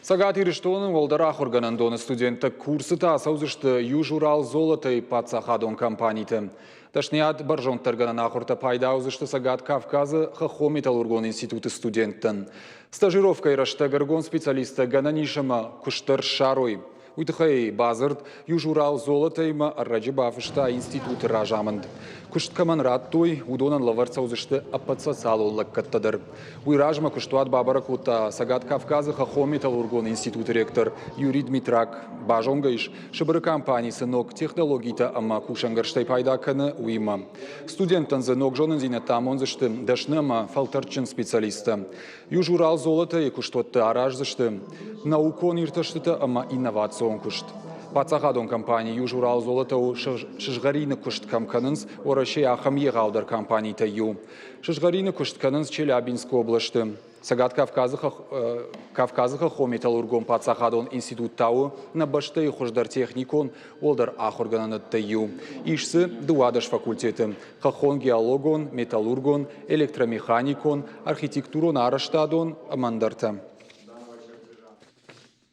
Цӕгат Ирыстоны уӕлдӕр ахуыргӕнӕндоны студенттӕ курсыты ацӕудзысты Южуралзолото-йы паддзахадон компаниты. Дӕсныйад бӕрзонддӕргӕнӕн ахуыртӕ пайда уыдзысты Цӕгат Кавказы хӕххон-металлургон институты студенттӕн. Стажировкӕйы рӕстӕг ӕрыгон специалисттӕ гӕнӕн ис ӕмӕ куыст дӕр ссарой. Уый тыххӕй бадзырд Южуралзолото-имӕ ӕрӕджы бафыста институты разамынд. Куыст кӕмӕн радтой, уыдонӕн лӕвӕрд цӕудзысты ӕппӕт социалон лӕггӕдтӕ дӕр. Уый размӕ куыстуат бабӕрӕг кодта Цӕгат Кавказы хӕххон-металлургон институты ректор Юрий Дмитрак. Базонгӕ ис, Сыбыры компани цы ног технологитӕ ӕмӕ кусӕнгӕрзтӕй пайда кӕны, уыимӕ. Студенттӕн дзы ног зонындзинӕдтӕ амондзысты дӕсны ӕмӕ фӕлтӕрдджын специалисттӕ. Южуралзолото-йы куыстуӕтты араздзысты наукон иртӕстытӕ ӕмӕ инновацион куыст. Паддзахадон компани Южуралзолото у сызгъӕрины куыст кӕм кӕнынц, Уӕрӕсейы ахӕм егъаудӕр компанитӕй иу. Сызгъӕрины куыст кӕнынц Челябинскы областы. Цӕгат Кавказы, Кавказы хӕххон-металлургон паддзахадон институт та у нӕ бӕстӕйы хуыздӕр техникон уӕлдӕр ахуыргӕнӕнӕдтӕй иу. Ис дзы 12 факультеты – хӕххон-геологон, металлургон, электромеханикон, архитектурон-арӕзтадон ӕмӕ ӕндӕртӕ.